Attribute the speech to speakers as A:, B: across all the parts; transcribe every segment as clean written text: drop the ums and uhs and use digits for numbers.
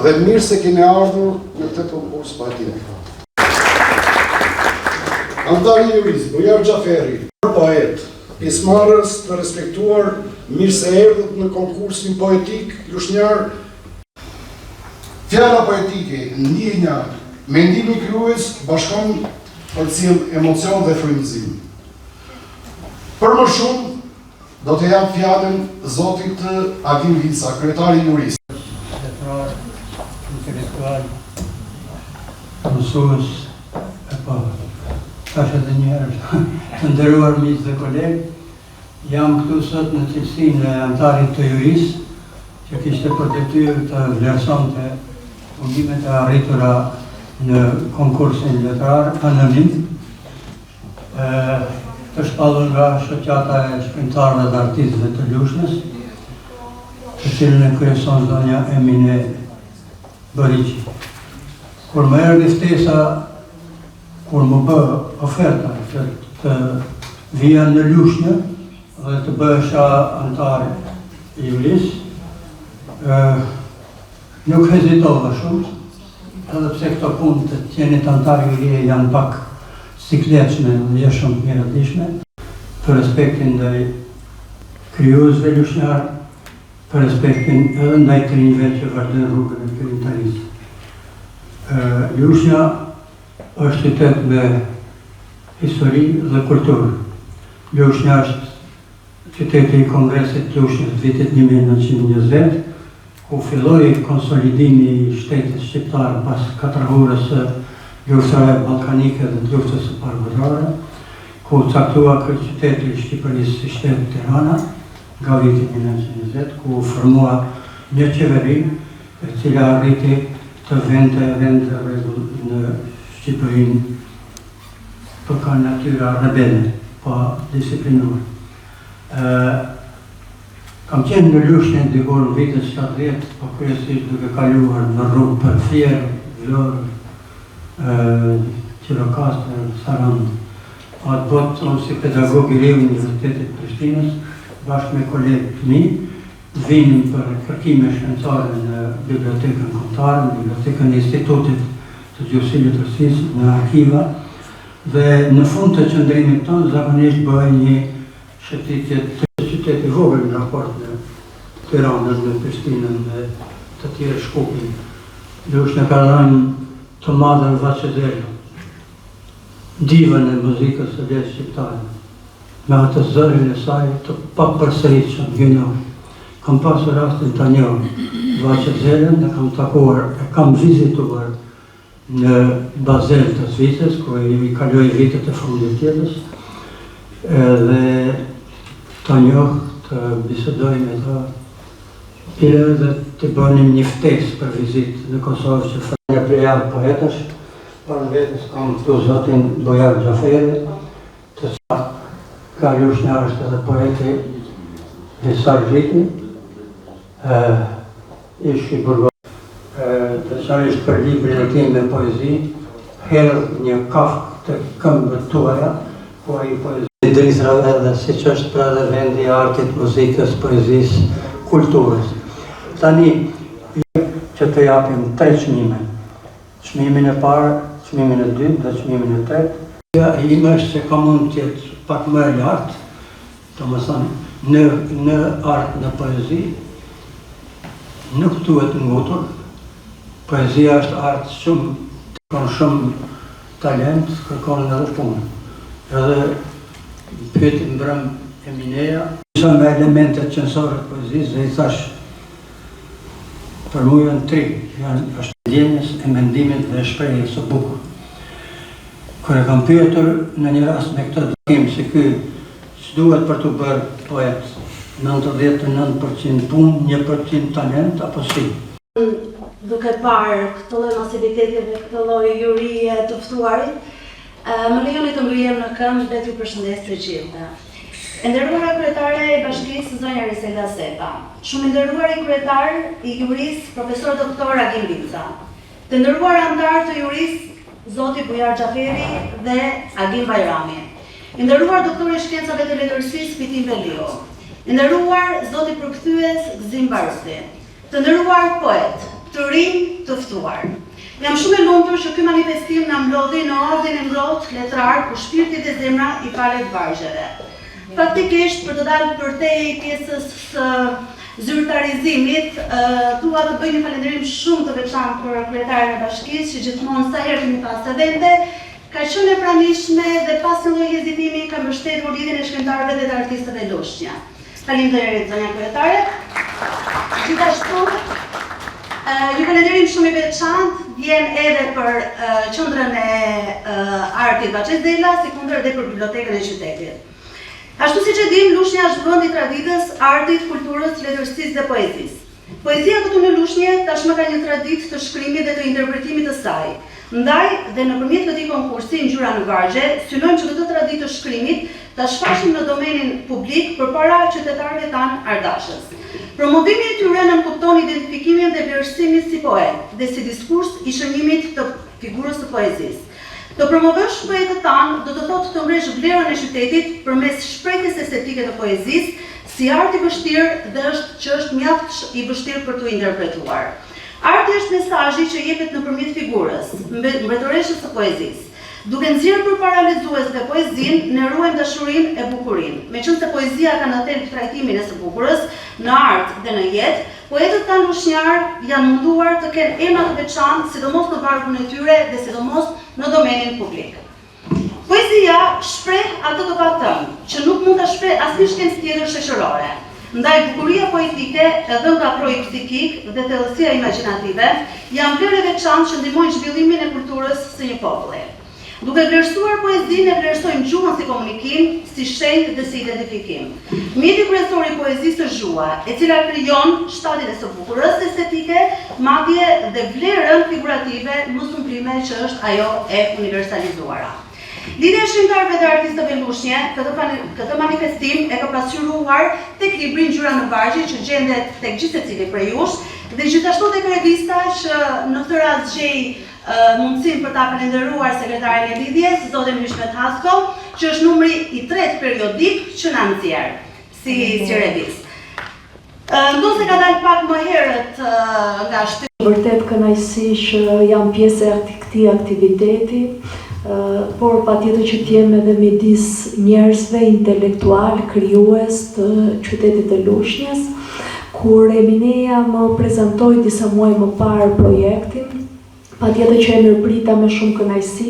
A: Dhe mirë se keni ardhur në këtë konkurs poetik. Anëtari i jurisë, Bujar Xhaferri, poet, pjesëmarrës të respektuar, mirë se erdhët në konkursin poetik Lushnjar. Fjala poetike, ndjenja, mendimi krijues bashkon përcjell emocion dhe frymëzim. Për më shumë, do të jap fjalën zotit Agim Vica, kryetar i jurisë.
B: Letrar, intelektual, mësues, e po, tash edhe një herë, të nderuar miq dhe kolegë, jam këtu sot në cilësinë e anëtarit të jurisë, që kishte për detyrë të vlerësonte punimet e arritura në konkursin letrar anonim, të shpallur nga Shoqata e Shkrimtarëve dhe Artistëve të Lushnjës, të cilën e kryeson zonja Emine Bëriqi. Kur më erdhi ftesa, kur m'u bë oferta që të vija në Lushnjë dhe të bëhesha anëtar i jurisë, Nuk hezitova shumë, edhe pse këto punë të qenit anëtar jurie janë pak sikletshme dhe jo shumë të miradishme, për respektin ndaj krijuesve lushnjarë, për respektin edhe ndaj të rinjve që vazhdojnë rrugën e krijimtarisë. Lushnja është qytet me histori dhe kulturë. Lushnja është qyteti i Kongresit të Lushnjës vitit 1920, ku filloi konsolidimi i shtetit shqiptar pas katrahurës së luftërave ballkanike dhe të luftës së parë botërore, ku u caktua kryeqyteti i Shqipërisë si shtet Tirana nga viti 1920, ku u formua një qeveri e cila arriti të vente rend dhe rregull në Shqipërinë për ka natyra rebele, pa disiplinuar. Kam qenë në Lushnjë dikur në vitet 70, po kryesisht duke kaluar në rrugë për Fier, Vlorë, Gjirokastër, Sarandë. Atëbotë, unë si pedagog i ri i Universitetit të Prishtinës, bashkë me kolegë të mi, vinim për kërkime shkencore në Bibliotekën Kombëtare, në Bibliotekën e Institutit të Gjuhësisë Letërsisë, në arkiva, dhe në fund të qëndrimit tonë, zakonisht bëhej një shëtitje të qytet i vogël në raport me Tiranën, me Prishtinën, me të tjerë Shkupin. Lushnja ka dhënë të madhen Vaçe Zelo, divën e muzikës së lehtë shqiptare, me atë zërin e saj të papërsëritshëm, hyjnor. Kam pasur rastin ta njoh Vaçe Zelën, e kam takuar, e kam vizituar në Bazel të Zvicrës, ku i kaloi vitet e fundit të jetës, edhe ta njoh, të bisedoj me ta, bile edhe të bënim një ftesë për vizitë në Kosovë që një plejadë poetësh, pranë vetes kam këtu zotin Bujar Xhaferi, të sa nga Lushnja është edhe poeti Visar Viti, ish i burgosur veçanërisht për librin e tij me poezi, Hedh një kafkë te këmbët tuaja, ku ai poezi drithërave dhe siç është pra edhe vendi i artit, muzikës, poezisë, kulturës. Tani, që të japim tre çmime. Çmimin e parë, çmimin e dytë dhe çmimin e tretë. Ja, ime është se ka mund të jetë pak më e lartë, Domethënë, në, në art, në poezi, nuk duhet ngutur. Poezia është art shumë, kërkon shumë talent, kërkon edhe punë. Edhe. pyeti mbrëmë Emineja. Disa nga elementet qenësore të poezisë dhe i thashë për mua janë tri, janë është ndjenjës, e mendimit dhe e shprehjes së bukur. Kur e kam pyetur në një rast me këtë takim si ky ç'duhet për t'u bërë poet, 99% punë, 1% talent apo si?
C: Duke parë këtë lloj masiviteti dhe këtë lloj jurie të ftuarit, më lejoni të ngrihem në këmbë dhe t'ju përshëndes të gjithëve. E nderuara kryetare e Bashkisë, zonja Riselda Sefa, shumë i nderuari kryetar i jurisë, profesor doktor Agim Vinca, të nderuar anëtarë të jurisë, zoti Bujar Xhaferri dhe Agim Bajrami, i nderuar doktor i shkencave të letërsisë Fitim Veliu, i nderuar zoti përkthyes Gëzim Baruti, Të nderuar poetë, të rinj, të ftuar. Jam shumë e lumtur që ky manifestim na mblodhi në oazin e ngrohtë letrar ku shpirti dhe zemra i falet vargjeve. Faktikisht, për të dalë përtej pjesës së zyrtarizimit, dua të bëj një falënderim shumë të veçantë për kryetaren e bashkisë që gjithmonë sa herë kemi pas evente, ka qenë e pranishme dhe pa asnjë lloj hezitimi ka mbështetur Lidhjen e Shkrimtarëve dhe të Artistëve Lushnja. Faleminderit zonja kryetare. Gjithashtu, një falënderim shumë i veçantë vjen edhe për qendrën e artit Vaçe Zela, sikundër edhe për bibliotekën e qytetit. Ashtu siç e dimë, Lushnja është vend i traditës, artit, kulturës, letërsisë dhe poezisë. Poezia këtu në Lushnje tashmë ka një traditë të shkrimit dhe të interpretimit të saj. Ndaj dhe nëpërmjet këtij konkursi Ngjyra në Vargje, synojmë që këtë traditë të shkrimit ta shfaqim në domenin publik përpara qytetarëve tanë artdashës. Promovimi i tyre nënkupton identifikimin dhe vlerësimin si poet dhe si diskurs i shënjimit të figurës së poezisë. Të promovosh poetët tanë do të thotë të ngresh vlerën e qytetit përmes shprehjes estetike të poezisë si art i vështirë dhe është që është mjaft i vështirë për t'u interpretuar. Arti është mesazhi që jepet nëpërmjet figurës, mbretëreshës së poezisë. Duke nxjerrë përpara lexuesve poezinë, ne ruajmë dashurinë e bukurinë. Meqenëse poezia ka në thelb trajtimin e së bukurës, në art dhe në jetë, Poetët tanë lushnjarë janë munduar të kenë emra të veçantë, sidomos në vargun e tyre dhe sidomos në domenin publik. Poezia shpreh atë të pathënë, që nuk mund ta shprehë asnjë shkencë tjetër shoqërore. Ndaj bukuria poetike, e dhënë nga kroi psikik dhe thellësia imagjinative, janë vlerë e veçantë që ndihmojnë zhvillimin e kulturës së një populli. Duke vlerësuar poezinë, ne vlerësojmë gjuhën si komunikim, si shenjë dhe si identifikim. Mjeti kryesor i poezisë është gjuha, e cila krijon shtatin e së bukurës estetike, madje dhe vlerën figurative më sublime që është ajo e universalizuara. Lidhja e Shkrimtarëve dhe Artistëve Lushnje këtë këtë manifestim e ka pasqyruar tek libri Ngjyra në vargje që gjendet tek gjithsecili prej jush dhe gjithashtu tek revista që në këtë rast gjej mundësinë për ta falënderuar sekretarin e Lidhjes, zotin Hyshmet Hasko, që është numri i tretë periodik që na nxjerr si si revistë. Ndonëse ka dalë pak më herët nga shtypi.
D: Vërtet kënaqësi që jam pjesë e këtij aktiviteti, por patjetër që të jem edhe midis njerëzve intelektualë, krijues të qytetit të Lushnjes. Kur Emineja më prezantoi disa muaj më parë projektin, patjetër që e mirëprita me shumë kënaqësi,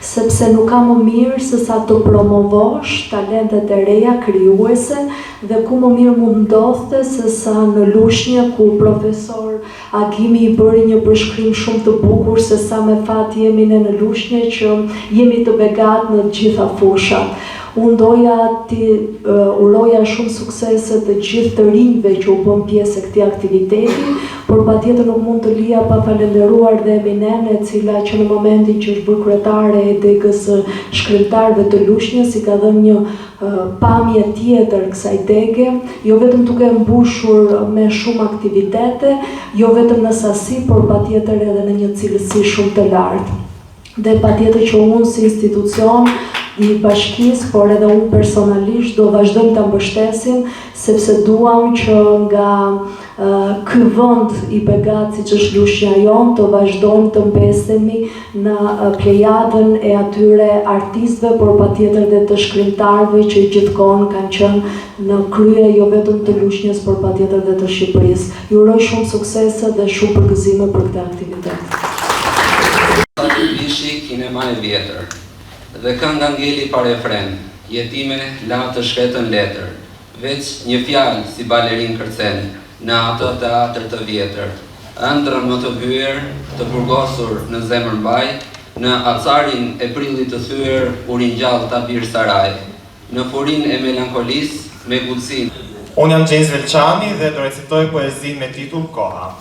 D: sepse nuk ka më mirë se sa të promovosh talentet e reja krijuese dhe ku më mirë mund ndodhte se sa në Lushnje ku profesor Agimi i bëri një përshkrim shumë të bukur se sa me fat jemi ne në Lushnje që jemi të begatë në të gjitha fushat. Unë doja t'i uroja shumë suksese të gjithë të rinjve që u bënë pjesë e këtij aktiviteti, por patjetër nuk mund të lija pa falënderuar dhe Eminen e cila që në momentin që është bërë kryetare e degës së shkrimtarëve të Lushnjës i ka dhënë një pamje tjetër kësaj dege, jo vetëm duke e mbushur me shumë aktivitete, jo vetëm në sasi, por patjetër edhe në një cilësi shumë të lartë. Dhe patjetër që unë si institucion i bashkisë, por edhe unë personalisht do vazhdojmë ta mbështesim, sepse duam që nga ky vend i begatë siç është Lushnja jonë, të vazhdojmë të mbesemi në plejadën e atyre artistëve, por patjetër dhe të shkrimtarëve që gjithkohën kanë qenë në krye jo vetëm të Lushnjës, por patjetër dhe të Shqipërisë. Ju uroj shumë suksese dhe shumë përgëzime për këtë aktivitet.
E: Sa dervishi kinema e vjetër. Dhe kënga ngeli pa refren. Jetime la të shkretën letër. Veç një fjalë si balerinë kërcen në atë teatër të vjetër. Ëndrrën më të vyer, të burgosur në zemër mbaj, në acarin e prillit të thyer u ringjall Tabir Saraj. Në furinë e melankolisë, me guxim.
F: Unë jam Xhejs Velçani dhe do recitoj poezinë me titull Koha.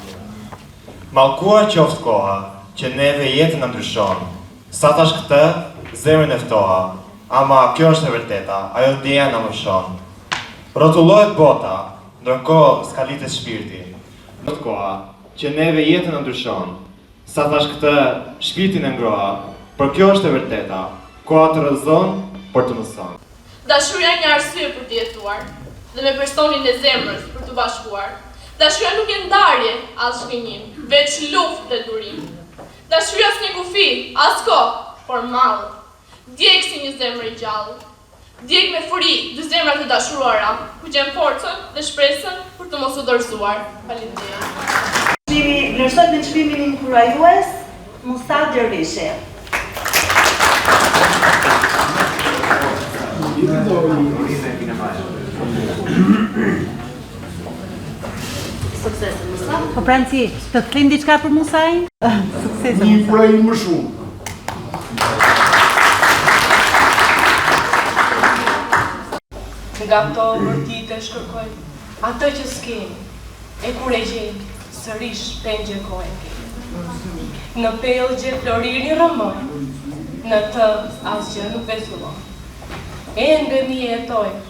F: Mallkuar qoftë koha, që neve jetën na ndryshon. Sa thashë këtë, zemrën e ftoha. Ama, kjo është e vërteta, ajo ndjenja na mëshon. Rrotullohet bota, ndërkohë skalitet shpirti. Qoftë koha, që neve jetën na ndryshon. Sa thashë këtë, shpirtin e ngroha, por kjo është e vërteta, koha të rrëzon, por të mëson.
G: Dashuria një arsye për të jetuar dhe me personin e zemrës për t'u bashkuar. Dashuria nuk njeh ndarje, as zhgënjim, veç luftë dhe durim. Dashuria s'njeh kufi, as kohë, por mall. Djeg si një zemër e gjallë. Djeg me furi dy zemra të dashuruara, ku gjen forcën dhe shpresën për të mos u dorëzuar. Faleminderit.
C: Çmimi vlerësohet me çmimin inkurajues Musa Dervishi. Suksese Musa.
H: Po Franci, të thlim diçka për Musain? Suksese
A: Një inkurajim më shumë.
G: Nga to vërtitesh kërkoj atë që s'kemi, e kur e gjejmë, sërish pengje kohe kemi. Në pellgje floririn rrëmboj, në të asgjë nuk vezullon. Endemi e jetojmë,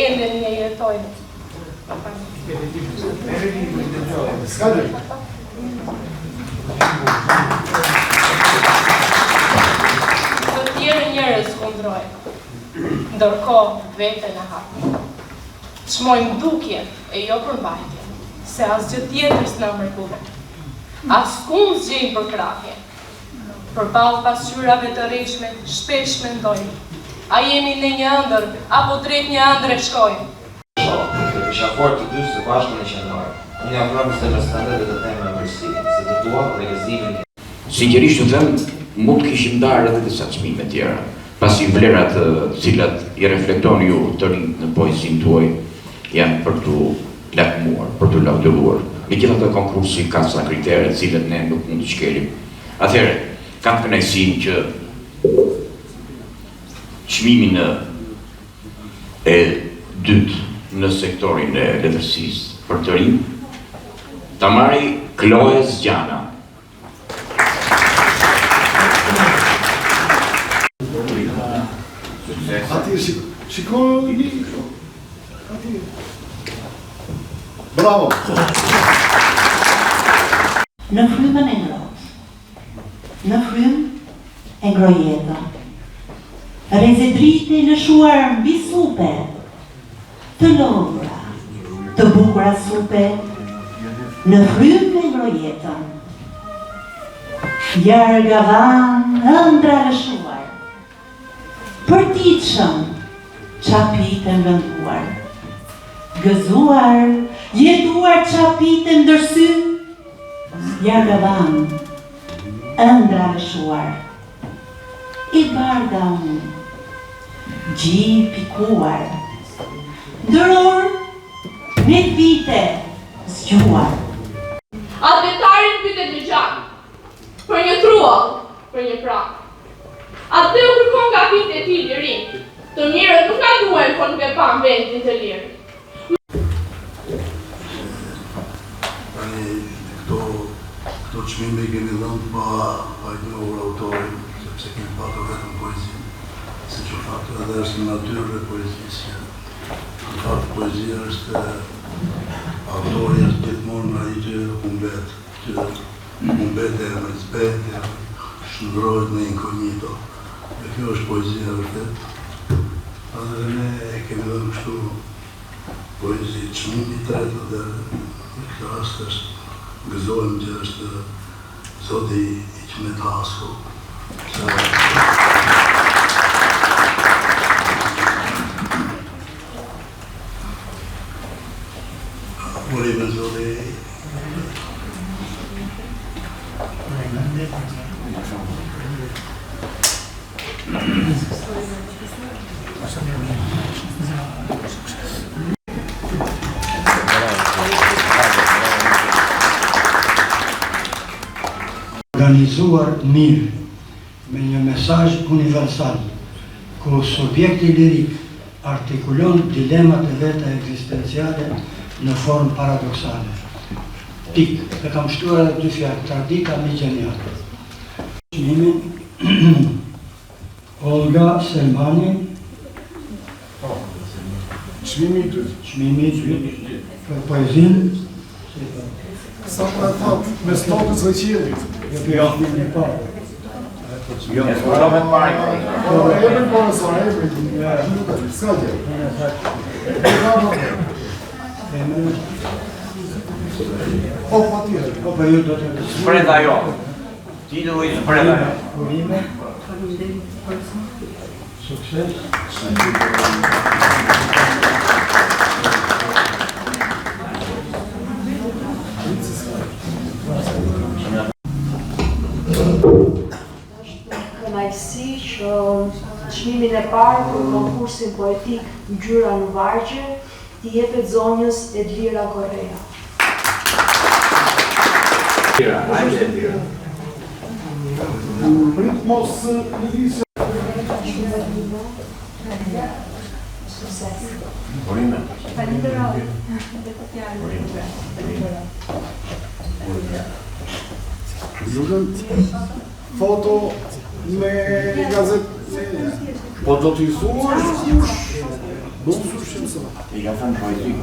G: endemi e jetojmë. Të tjerë njerëz kundrojnë, ndërkohë veten e harrojnë. Çmojmë dukjen e jo përmbajtjen, se asgjë tjetër s'na mrekullon. Askund s'gjejmë përkrahje. Përballë pasqyrave të rrejshme, shpesh mendojmë, a jemi ne një ëndërr, apo drejt një ëndrre shkojmë?
I: Të përqafoj të dy së bashku në qendër. Unë ia afrohem zemrës tënde dhe të them me ëmbëlsi, se të dua dhe gëzimin e.
J: Sinqerisht ju them, mund të kishim ndarë edhe disa çmime tjera, pasi vlerat të cilat i reflektoni ju të rinjtë në poezinë tuaj janë për t'u lakmuar, për t'u lavdëruar. Megjithatë konkursi ka ca kritere të cilat ne nuk mund të shkelim. Atëherë, kam kënaqësinë që çmimin e dytë në sektorin e letërsisë për të rinj, ta marri Kloe Zgjana.
A: Ati, shiko një... Ati... Bravo!
K: Në frymën e ngrohtë. Në frymë e ngroh jetën. Rreze drite lëshuar mbi supe, të lodhura, të bukura supe, në frymë e ngroh jetën. Jargavanë ëndrra lëshuar, Përditshëm çapitem lënduar, gëzuar, jetuar çapitem ndër sy, jargavanë, ëndrra lëshuar, e bardha unë, gji pikuar, ndër orë me vite zgjuar.
G: Atdhetari mbytet në gjak, për një truall, për një prag. Atdheu kërkon nga bijtë e tij lirinë. Të mirët nuk na duhen po nuk e pamë vendin të lirë.
A: Tani këto këto çmime i kemi dhënë pa pa e njohur autorin, sepse kemi patur vetëm poezinë. Siç u thatë, edhe është në natyrën e poezisë që në fakt poezia është autori është gjithmonë ai që humbet, që Humbet emri, zbehet emri, shndërrohet në inkognito. Dhe kjo është poezia e vërtetë. Edhe ne e kemi dhënë kështu poezi çmimi i tretë dhe në këtë rast është gëzohem që është zoti Iqmet Hasko. Urime zoti
L: Faleminderit.
B: Organizuar mirë me një mesazh universal, ku subjekti lirik artikulon dilemat e veta ekzistenciale në formë paradoksale. Pikë. Dhe kam shtuar edhe dy fjalë, tradita migjeniale. Çmimin Olga Selmani.
A: Po. Çmimi i dytë.
B: Çmimi i dytë për poezinë.
A: Sa po e thatë, mes tokës dhe qiellit.
B: Jo, jo, çmimi i parë.
J: Jo, e zbulove të parin.
A: Po, emrin po e sa, emrin. Lutem, s'ka gjë.
B: Emrin.
A: Po, patjetër.
B: Po, po, ju do të...
J: Zbret ajo. Titulli Zbret ajo.
B: Urime. Sukses.
D: Është një kënaqësi që çmimin e parë për konkursin poetik Ngjyra në vargje t'i jepet zonjës Edlira Korrea.
J: Edlira, hajde Edlira.
A: Prit mos lëviz.
D: Sukses.
J: Urime.
G: Falenderoj.
J: Urime.
A: Lutem, foto me gazetë. Po do t'i thuash kush? Bukur shumë sa.
J: I ka thënë poetik.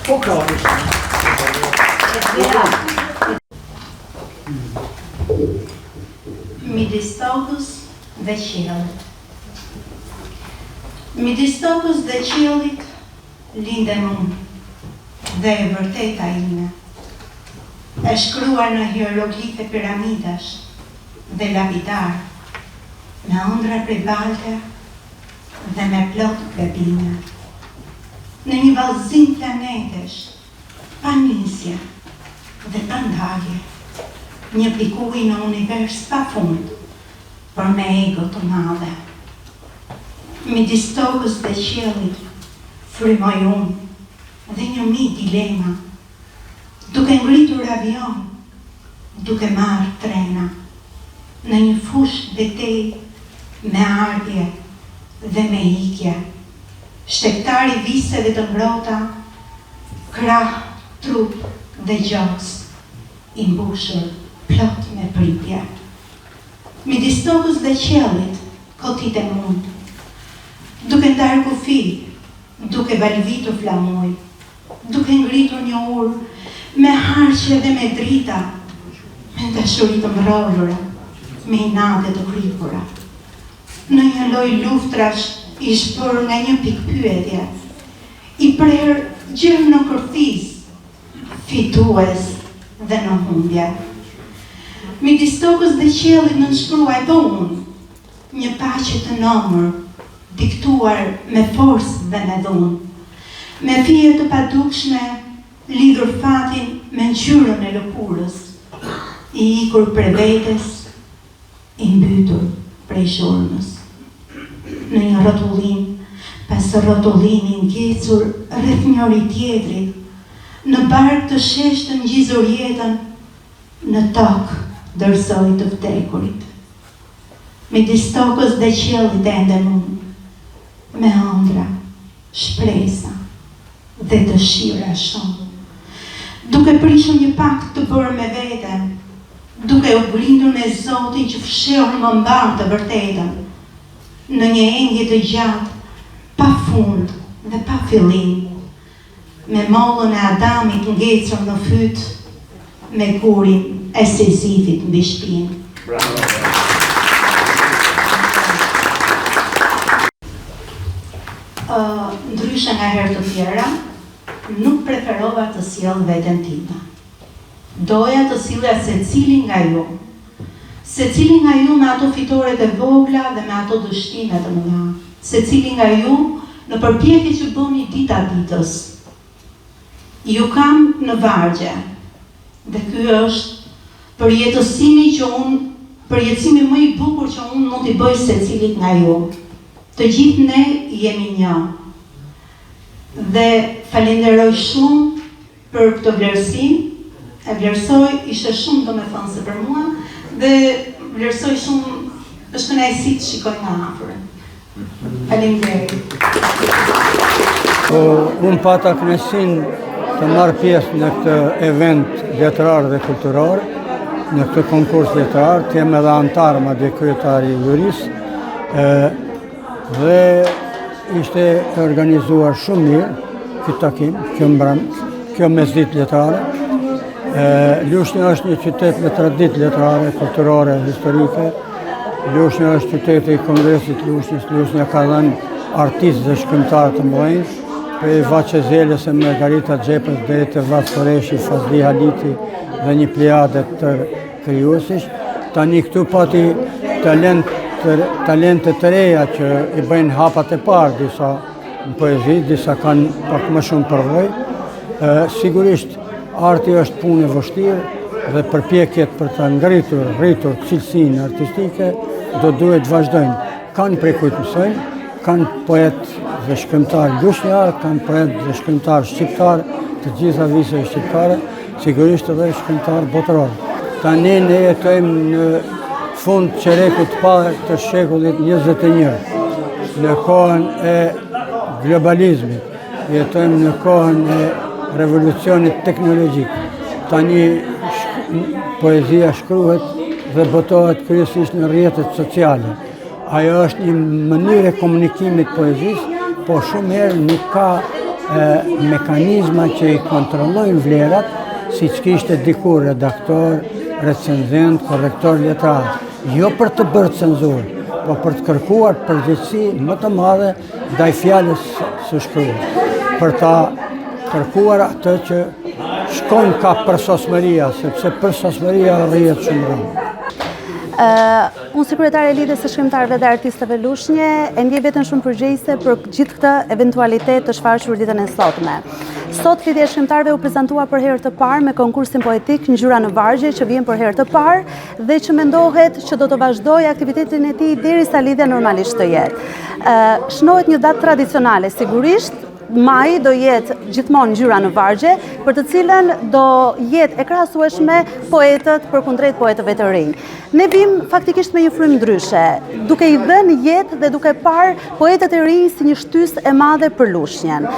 A: Po ka.
K: Midis tokës dhe qiellit. Midis tokës dhe qiellit lindem unë dhe e vërteta ime, e shkruar në hieroglife piramidash dhe lapidarë, me ëndrra prej balte dhe me plot gabime. Në një vallëzim planetesh, pa nisje dhe pa ndalje, një pikë uji në univers pa fund, por me ego të madhe. Midis tokës dhe qiellit frymoj unë dhe një mijë dilema, duke ngritur avionë, duke marrë trena, në një fushë betejë me ardhje dhe me ikje, shtegtar i viseve të ngrohta, krah, trup dhe gjoks i mbushur plot me pritje. Midis tokës dhe qiellit kotitem unë, duke ndarë kufij, duke valëvitur flamuj, duke ngritur një urë me harqe dhe me drita, me dashuri të mrrolura, me inate të kripura. Në një lojë luftrash i zhbërë nga një pikëpyetje, i prerë gjer në kërthizë, fitues dhe në humbje. Midis tokës dhe qiellit nënshkruaj po unë, një paqe të nomur, diktuar me forcë dhe me dhunë. Me fije të padukshme lidhur fatin me ngjyrën e lëkurës, i ikur prej vetes, i mbytur prej zhurmës. Në një rrotullim pas rrotullimi ngecur rreth njëri-tjetrit, në bark të sheshtë ngjizur jetën, në tokë dorëzoj të vdekurit. Midis tokës dhe qiellit endem unë, me ëndrra, shpresa dhe dëshira shumë. Duke prishur një pakt të bërë me veten, duke u grindur me Zotin që fshehur më mban të vërtetën, në një endje të gjatë, pa fund dhe pa fillim, Me mollën e Adamit ngecur në fyt, me gurin e Sizifit mbi shpinë. Ndryshe nga herë të tjera, nuk preferova të sjell veten time. Doja të sillja secilin nga ju. Secilin nga ju me ato fitoret e vogla dhe me ato dështime të mëdha. Secilin nga ju në përpjekjet që bëni dita ditës. Ju kam në vargje dhe ky është përjetësimi që unë, përjetësimi më i bukur që unë mund. mund t'i bëj secilit nga ju. Të gjithë ne jemi një. Dhe falenderoj shumë për këtë vlerësim, e vlerësoj, ishte shumë domethënëse për mua dhe vlerësoj shumë, është kënaqësi të shikoj nga afër. Faleminderit.
B: Po, unë pata kënaqësinë të marr pjesë në këtë event letrar dhe kulturor, në këtë konkurs letrar, të jem edhe anëtar, madje kryetar i jurisë, dhe ishte e organizuar shumë mirë ky takim, kjo mbrëmje, kjo mesditë letrare. Lushnja është një qytet me traditë letrare, kulturore, historike. Lushnja është qyteti i Kongresit të Lushnjës, Lushnja ka dhënë artistë dhe shkrimtarë të mëdhenj, prej Vaçe Zelës e Margarita Xhepës deri te Vath Koreshi, Fazli Haliti dhe një plejadë të krijuesish. Tani këtu pati talent, talente të reja që i bëjnë hapat e parë disa në poezi, disa kanë pak më shumë përvojë. Sigurisht, arti është punë e vështirë dhe përpjekjet për të ngritur, rritur cilësinë artistike, do duhet të vazhdojnë. Kanë prej kujt të mësojnë, kanë poetë dhe shkrimtarë lushnjarë, kanë poetë dhe shkrimtarë shqiptarë, të gjitha viseve shqiptare, sigurisht edhe shkrimtarë botërorë. Tani ne jetojmë në fund çerekut të parë të shekullit 21, në kohën e globalizmit, jetojmë në kohën e revolucionit teknologjik. Tani poezia shkruhet dhe botohet kryesisht në rrjetet sociale. Ajo është një mënyrë e komunikimit poezisë, po shumë herë nuk ka e, mekanizma që i kontrollojnë vlerat, siç kishte dikur redaktor, recenzent, korrektor letrar. Jo për të bërë cenzurë, po për të kërkuar përgjegjësi më të madhe ndaj fjalës së shkruar, për ta kërkuar atë që shkon ka përsosmëria, sepse përsosmëria arrihet shumë rëndë.
C: Unë si kryetare e Lidhjes së Shkrimtarëve dhe Artistëve Lushnje, e ndjej veten shumë përgjegjëse për gjithë këtë eventualitet të shfaqur ditën e sotme. Sot Lidhja e Shkrimtarëve u prezantua për herë të parë me konkursin poetik Ngjyra në Vargje që vjen për herë të parë dhe që mendohet që do të vazhdojë aktivitetin e tij derisa lidhja normalisht të jetë. Shënohet një datë tradicionale, sigurisht, maji do jetë gjithmonë ngjyra në vargje, për të cilën do jetë e krahasueshme poetët përkundrejt poetëve të rinj. Ne vijmë faktikisht me një frymë ndryshe, duke i dhënë jetë dhe duke parë poetët e rinj si një shtysë e madhe për Lushnjen.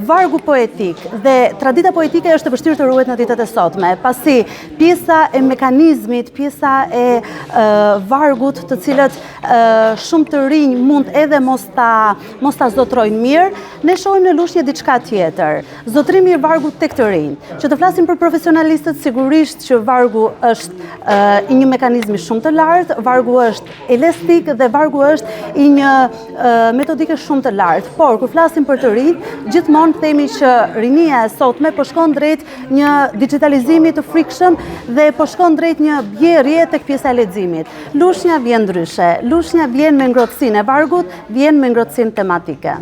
C: Vargu poetik dhe tradita poetike është e vështirë të ruhet në ditët e sotme, pasi Pjesa e mekanizmit, pjesa e vargut të cilët shumë të rinj mund edhe mos ta, mos ta zotërojnë mirë, ne shohim në Lushnje diçka tjetër. Zotërimi i vargut tek të rinjtë. Që të flasim për profesionalistët, sigurisht që vargu është i një mekanizmi shumë të lartë, vargu është elastik dhe vargu është i një metodike shumë të lartë. Por, kur flasim për të rinjtë, gjithmonë themi që rinia e sotme po shkon drejt një dixhitalizimi të frikshëm dhe po shkon drejt një bjerrje tek pjesa e leximit. Lushnja vjen ndryshe. Lushnja vjen me ngrohtësinë e vargut, vjen me ngrohtësinë tematike.